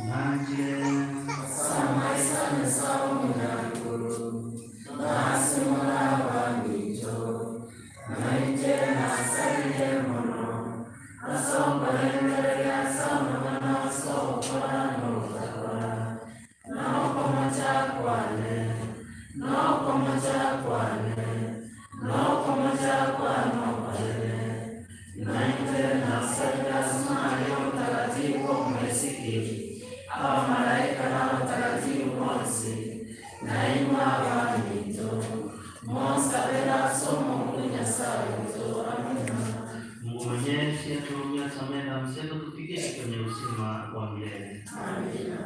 Nanje Mungu Mwenyezi atuhurumie, atusamehe dhambi zetu, tufikishe kwenye uzima wa milele. Amina.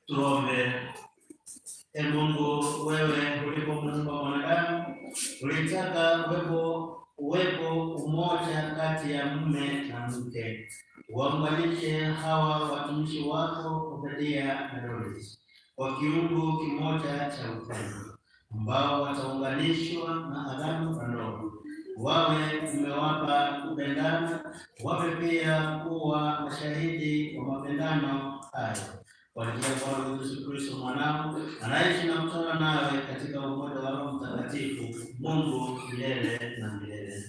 Tuombe. E Mungu, wewe ulipomuumba mwanadamu ulitaka uwepo umoja kati ya mume na mke. Waunganishe hawa watumishi wako Obadia na Doris kwa kiungo kimoja cha upendo, ambao wataunganishwa na agano la ndoa. Wawe umewapa kupendana, wawe pia kuwa mashahidi wa mapendano hayo kwa njia ya Bwana Yesu Kristo mwanao, anaishi na kutawala nawe katika umoja wa Roho Mtakatifu, Mungu milele na milele.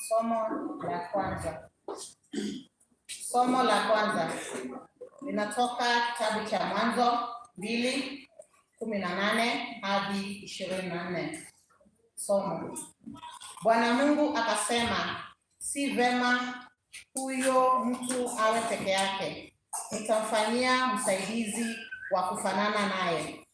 Somo la kwanza. Somo la kwanza linatoka kitabu cha Mwanzo 2:18 hadi 24. Somo. Bwana Mungu akasema, si vema huyo mtu awe peke yake, nitamfanyia msaidizi wa kufanana naye.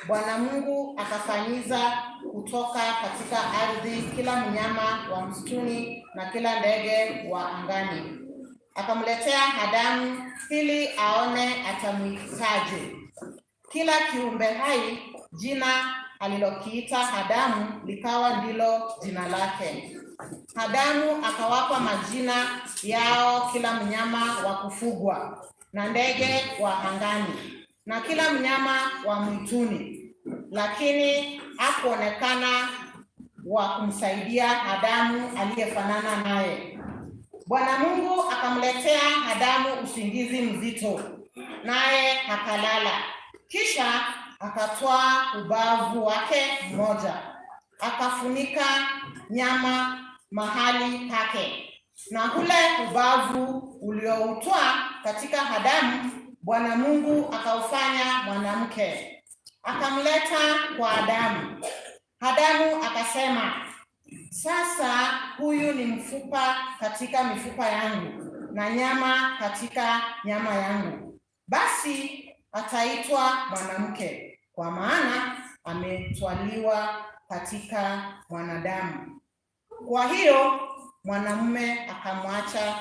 Bwana Mungu akafanyiza kutoka katika ardhi kila mnyama wa msituni na kila ndege wa angani. Akamletea Adamu ili aone atamwitaje. Kila kiumbe hai Jina alilokiita Adamu likawa ndilo jina lake. Adamu akawapa majina yao kila mnyama wa kufugwa na ndege wa angani na kila mnyama wa mwituni, lakini hakuonekana wa kumsaidia Adamu aliyefanana naye. Bwana Mungu akamletea Adamu usingizi mzito, naye akalala. Kisha akatwaa ubavu wake mmoja, akafunika nyama mahali pake, na ule ubavu ulioutwaa katika Adamu, Bwana Mungu akaufanya mwanamke, akamleta kwa Adamu. Adamu akasema, sasa huyu ni mfupa katika mifupa yangu na nyama katika nyama yangu, basi ataitwa mwanamke, kwa maana ametwaliwa katika mwanadamu. Kwa hiyo mwanamume atamwacha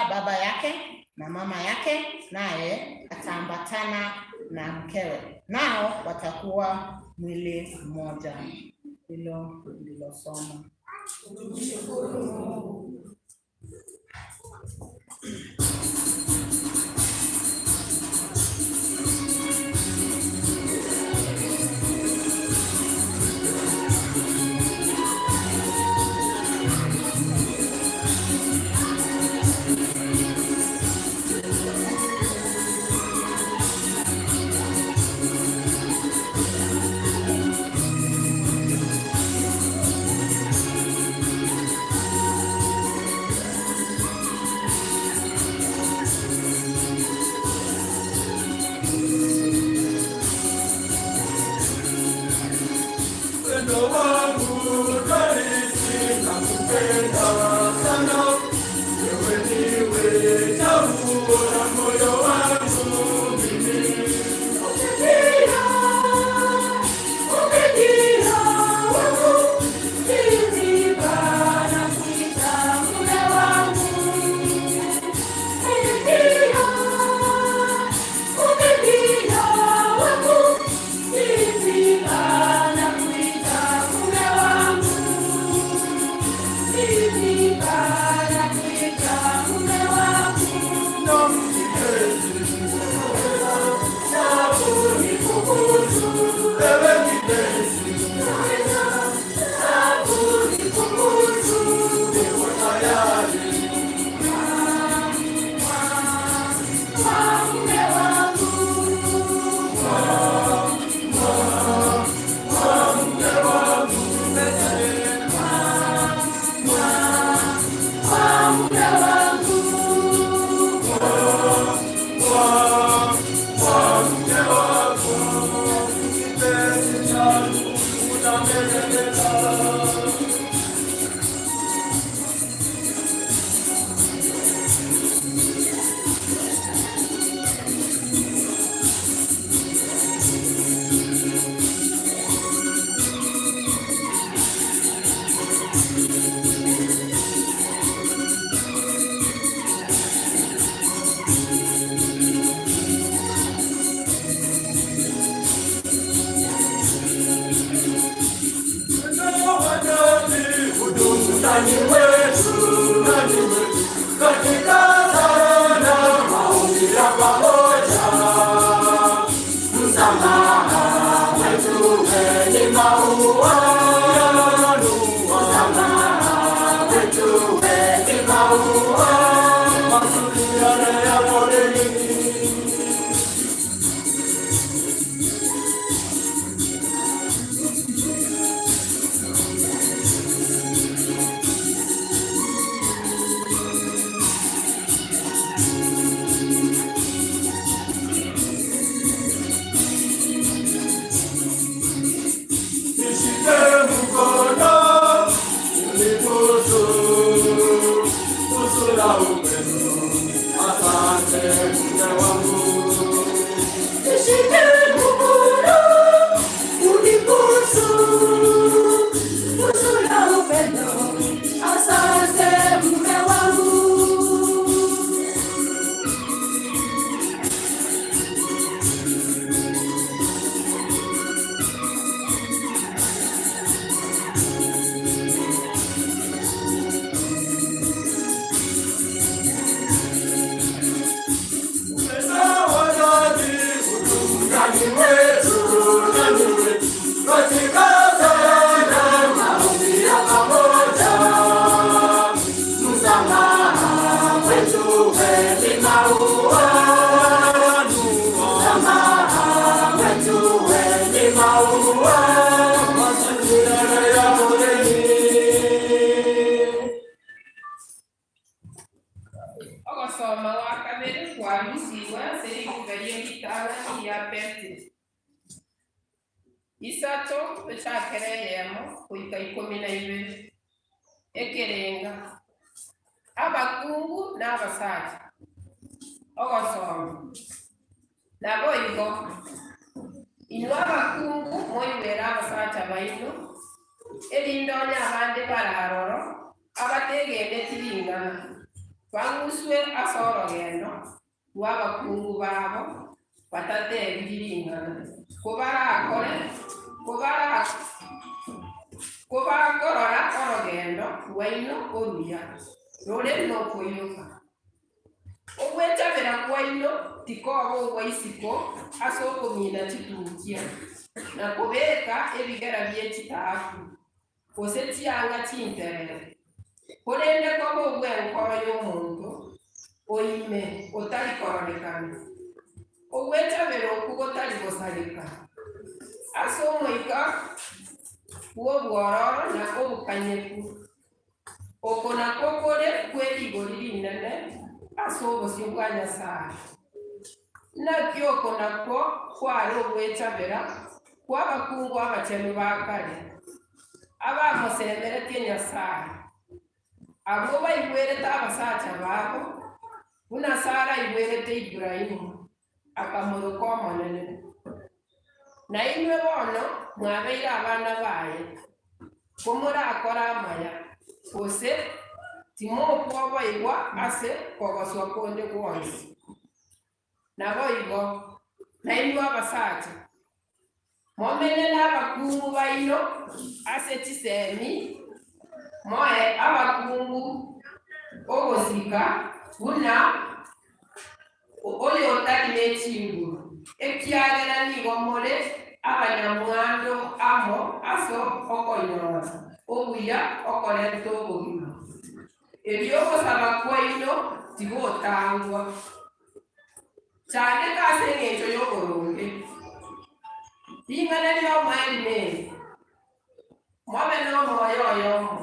baba yake na mama yake, naye ataambatana na mkewe, nao watakuwa mwili mmoja. Hilo ndilo somo. Tumshukuru Mungu. Upendo wangu halisi nakupenda sana, wewe ndiwe chaguo la moyo wangu mimi. Umedia wangu, mimi Bwana kuita mume wangu. Umedia wangu, mimi Bwana kuita mume wangu. Mimi Bwana kuita mume wangu. Sabuni kubusu, Ewe kipenzi, sabuni kubusu. niko tayari. Kwa mume wangu. Kwa mume wangu. Kwa mke wako, kipenzi changu, unameremeta. Ndani mwetu, ndani mwetu, katika sala na maombi ya pamoja. Msamaha wetu ni maua, msamaha wetu ni maua, mazuri yale ya porini. Nishike mkono, unibusu, busu la upendo. Asante mume wangu. Nishike mkono, unibusu, busu la upendo. Asante mume wangu. Katika sala na maombi ya pamoja, msamaha kwetu ni maua, msamaha kwetu ni maua, mazingira ya poleni. Ogosoma gwa kabere kwarusiwa ase rikuberia ritang'ani ria Petero isato echakere eyemo goika 12 ekerenga abakungu na abasacha ogosoma nabo igo inwe abakungu moibere abasacha baino erindonya abande bararoro abategendeti ring'ana bang'uswe ase orogendo rwa abakungu babo batatebirie ring'ana kobarakore kobakorora orogendo rwaino oruya rore nokoiroka ogwechabera kwaino tikoba ogwa isiko ase okomina chitukia na kobeka ebigera bie chitaabu gose chianga chinterere korende koba obwenkoro ya omonto oime otari kororekana ogwechabera oku gotari gosareka ase omoika bwa obwororo na obokanyeku oko nakwo kore kwe rigori rinene ase obosio bwa Nyasaye naki oko nakwo kware ogwechabera kwa abakungu abachenu ba kare abamosemeretie Nyasaye abo baigwerete abasacha babo buna Sara aigwerete Ibrahimu akamoroka omonene na inwe bono mwabeire abana baye komorakora amaya gose timokwoboigwa ase kogoswa konde gwonsi nabo igo na inwe abasacha momene na abakungu baino ase chisemi moe abakungu ogosika buna oyo otari n'echinguru ekiagera nigo more abanyamwando amo ase okonyora obuya okoreta obogima ebyo ogosaba kwaino tigotangwa chandeka ase eng'encho ya oboronge ring'ana ria omoeri neri mobe na omoyo oyomo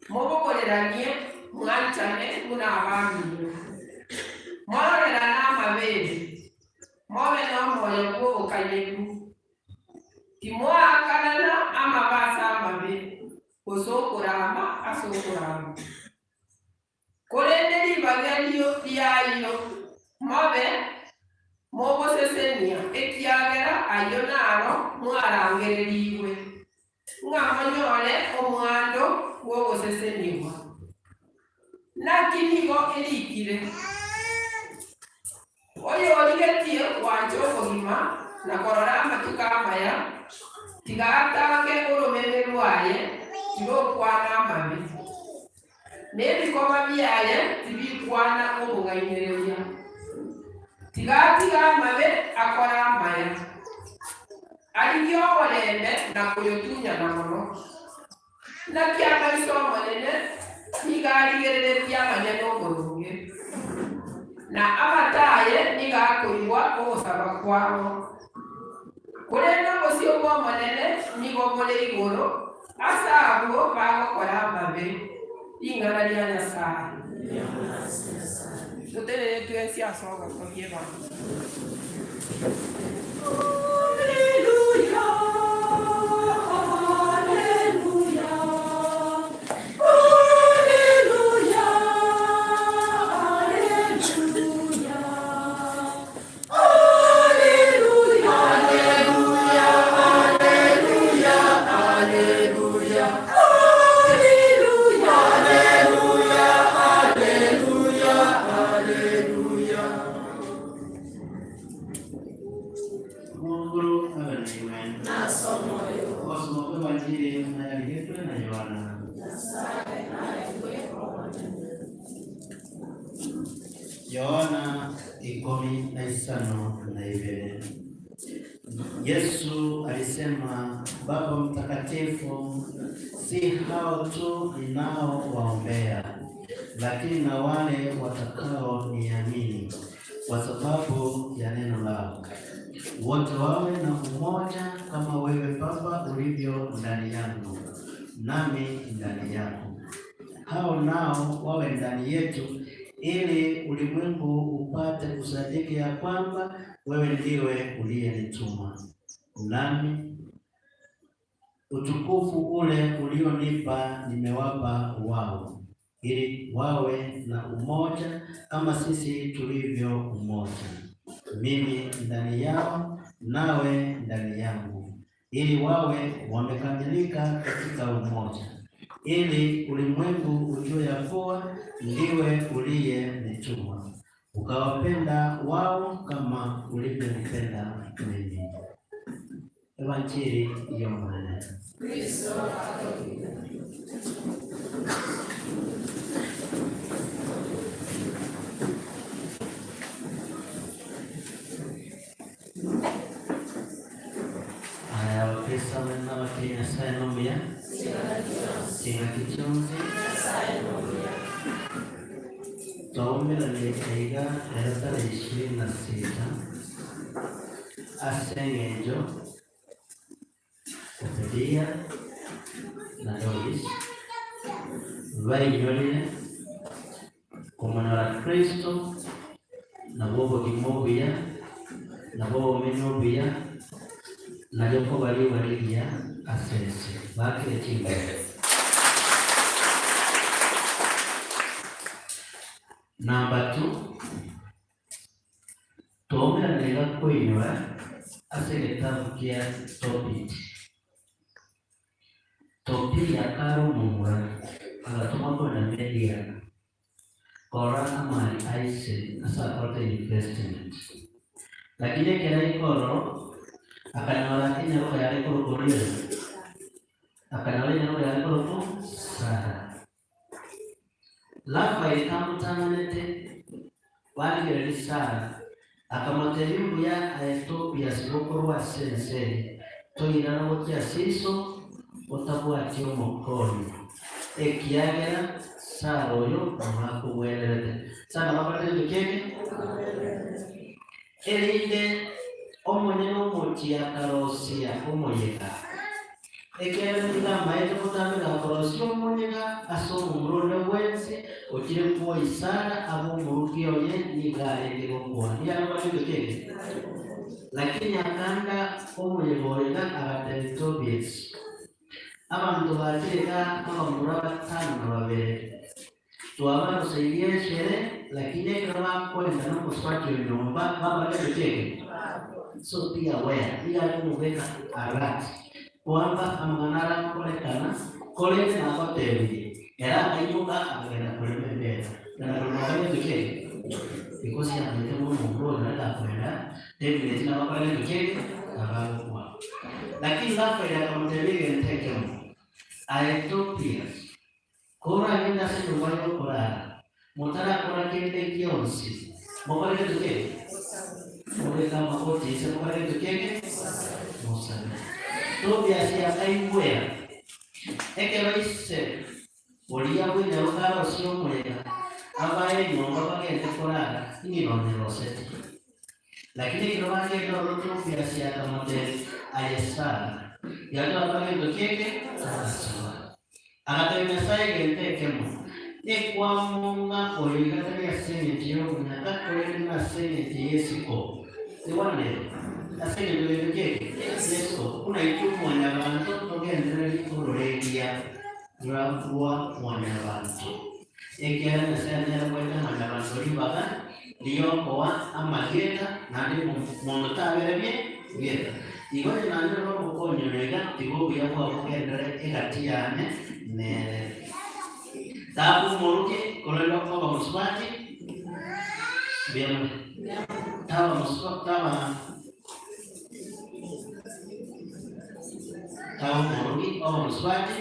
mobokoreranie mwanchane buna abamino mororerane amabere mobe na omoyo bwa obokanyeku timwakanana amabasa amabe gose okorama ase okorama korende ribaga riayo mobe mogosesenia ekiagera ayo naro mwarangereriwe ng'a monyore omwando bw'ogoseseniwa naki nigo erikire oyo origetie gwancha obogima na korora amatuko amaya tigatange oromeme rwaye tirokwana amabe n'ebikoba byaye tibikwana obong'ainereria tigatiga amabe akora amaya arigie oborembe na koyotunyana mono naki amaiso omonene nigo arigereretie amanyene oboronge na amataye nigo akoigwa ogosaba kwabo korende obosio bwa omonene nigo bore igoro ase abwo bagokora amabe ring'ana ria Nyasaye toterere twensi ase ogotogia bantu. Alleluia, alleluia, alleluia, alleluia, alleluia, alleluia, alleluia, alleluia, alleluia, alleluia. Mungu awe na imani. Wasoma kwa Injili inayoandikwa na Yohana. Yohana 15. Yesu alisema, Baba Mtakatifu, si hao tu ninaowaombea, lakini na wale watakaoniamini kwa sababu ya neno lao, wote wawe na umoja kama wewe Baba ulivyo ndani yangu nami ndani yako, hao nao wawe ndani yetu, ili ulimwengu upate kusadiki ya kwamba wewe ndiwe uliyenituma. Nami utukufu ule ulionipa nimewapa wao, ili wawe na umoja kama sisi tulivyo umoja, mimi ndani yao nawe ndani yangu, ili wawe wamekamilika katika umoja, ili ulimwengu ujue ya kuwa ndiwe uliyenituma, ukawapenda wao kama ulivyonipenda mimi. Evanjili ya Bwana. Aya, Wakristo wema wa Nyasaye nomuya singa kichonzi twaumiranie eiga ero tarehe 26 ase eng'encho Obedia na Doris bainyorire kũmũnyora Kristo nabwo obogima obuya nabwo obomenyo obuya nario kobaribareria ase ense bakire chinguru. Namba 2, twaumiranire kũinyora ase gĩtabu kĩa Tobit. Tobia karo omomura agatũma kwenda media kora amali aise ase akorete investment, lakini ekera ikoro akanyora enyaroka yare korokoria akanyora enyaroka yare koroko Sara. Rafaeli kamutang'anete barigereria Sara akamotebia mbuya aye Tobias gokorwa ase ense toirana gochia ase iso otabwati omokonyo ekiagera Sara oyo mwakogwererete. Sara bakorete gento kiege erinde omonyene omochia akarosia omoyega ekiagera nigo amaete gotambeka akorosia omoyega ase omomura onde bwensi ochire kuoyi Sara abe omoruki oye nigo arenge gokwana nigo akorete gento kiege. Lakini akanda omoyega orega agatebia Tobias abantu bakireka abamura batano na babere twabaroseirie eshere lakini ekero bakwenda nomuswaki nyomba babarete cheke. So be aware iga kumubeka alert kwamba amang'ana arakorekana korende nagotebirie era akaimuka akagenda kurema embera na kurema cheke because yamanyete buna omonto oyo nare gakwenda definitely nabakora gento cheke abagokwa. Lakini Rafaeli akamutebia egento ekemo aye Tobias koragenda ase enyomba yokorara motarakora kende gionsi mokore gento kege mobeke amakoti ase mokore gento kege mosabe. Tobias akaigwera ekero ise oria bwenyaroka arosie omoyega abae enyomba bagende korara ing'inonyerosete. Lakini ekero bagenda oro Tobias akamotebia aye Sara yatwakora gento kege agasoa agatebia Nyasaye egento ekemo nikwamong'a oyo igatari ase eng'encho ya obunyaka korende na ase eng'encho ya esiko igwanire ase eng'encho gento kege esiko buna intwe mwanyabanto togendereria ororeria rwa mwanyabanto ekiagera Nyasaye anyare goeta mwanyabanto ribaga riokoa amageta naende mondo taberebie geta igo naende nobokonyora iga tiga obuya bwabo bugendere egati yane nere tabu moruke korende oba musubati mbuya taba musubati taba taba moruki oba musubati.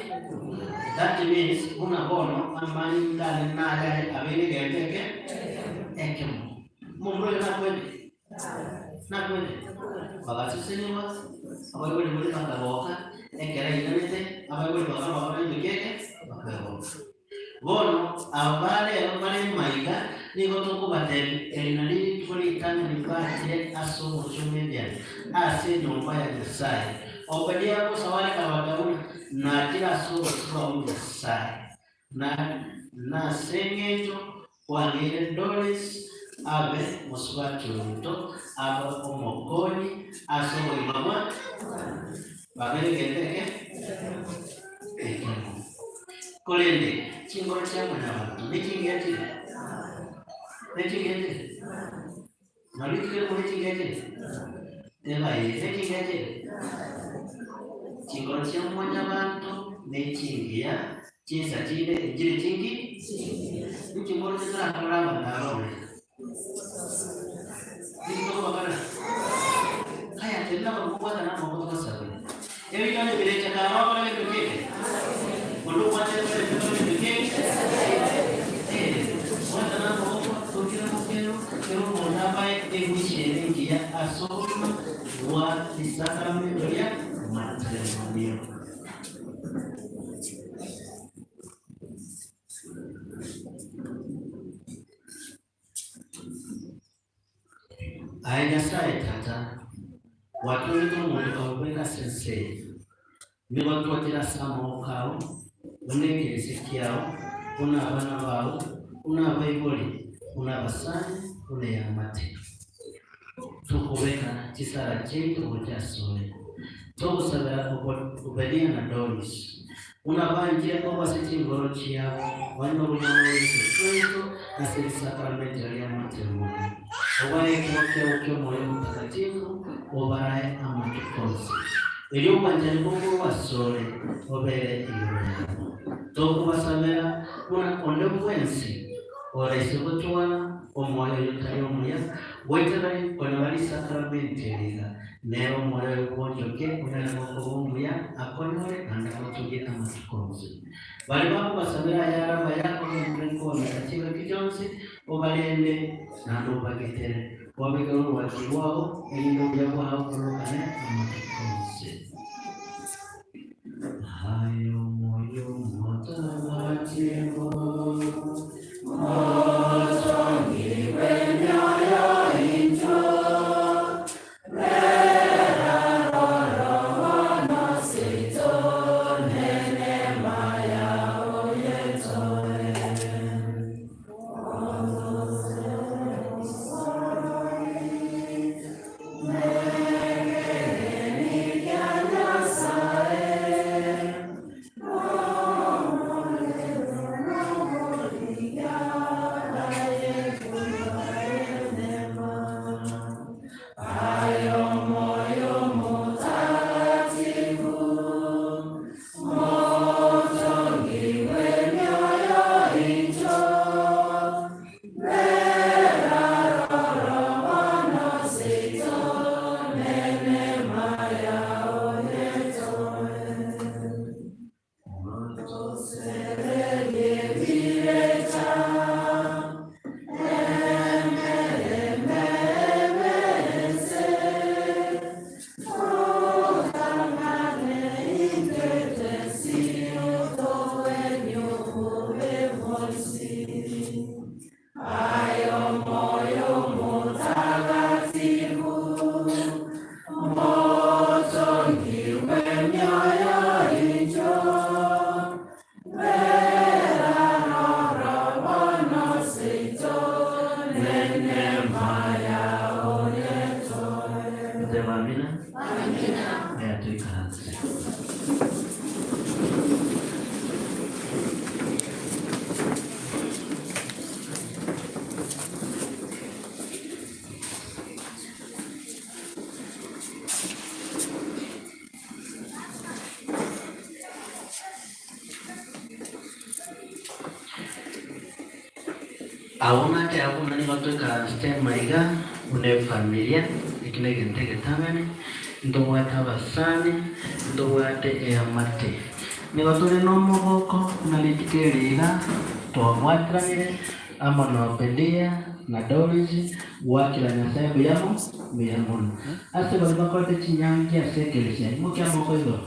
That means buna bono amani ngane naye abere genteke ekemo mumuro nakwende Nakwene bagaseseniwa abaibori bori bakagoka ekera inanete abaibori bakaba bakora bakagoka bono abale abale maiga nigo tokubatebia eri nari rituko ritang'ani bachire ase omochumia ase enyomba ya Nyasaye oberia gosaware kabatauna nachire ase obotuba bwa Nyasaye na nase eng'encho kwang'eire Doris abe mosubati omonto abe omokonyi ase obogima bwa babegeteke ekemo korende chingoro chia mwanyabanto nechingiachire nechingiachire noritikire kore chingiachire tebaye nechingiachire chingoro chia mwanyabanto nechingiya chinsa chinde enjire chingi nichingoro chitarakora abanto abamwe nikitokobakana haya tena bakubwata namaboko basabire ebitone birecha karokora bintu kike mundu kwatire bintu kike wata namaboko tukira mukero kero mundu ambaye egwishere ngiya asoma wa isakramento lya matrimonio. Aye Nyasaye tata watulika omuntu kawubeka sensei nibatwatira samo kawo unekerese kyawo una abana bawo una abaibori una abasani una yamate tukubeka chisara chetu okyasole togusabira Obedia na Doris unabanje obase chingoro chiabo wano bunyama Yesu Kristo ase sakramento ya matrimonio obaye kwoke Moyo Mtakatifu obarae amatukozi eryo bwongo wasole obere igoro yabo tokubasabira una onde bwensi oraise gotwara omwoyo yotari omuya gweterari kone bari sakramenti eriga nero omwoyo gwonjoke onere gokoba omuya akonyore naende agotugie amatuko onsi bari bakobasabira ayare amaya ogenderekona chingaki chionsi obarende naende obagetere wabekere orwaki rwabo erinde obuya bwabo borokane amatuko onsi. Hayo moyo mtakatifu Auna te akuna ni watu karanste maiga une familia ikine gente getangane ndo wata basani ndo wate eamate ni watu no mogoko na litikeriga to watranire ama no pelia Na Doris wakira Nyasaye mbuya mo mbuya mono ase bari bakorete chinyangi ase ekeresia imokia amoko igoro.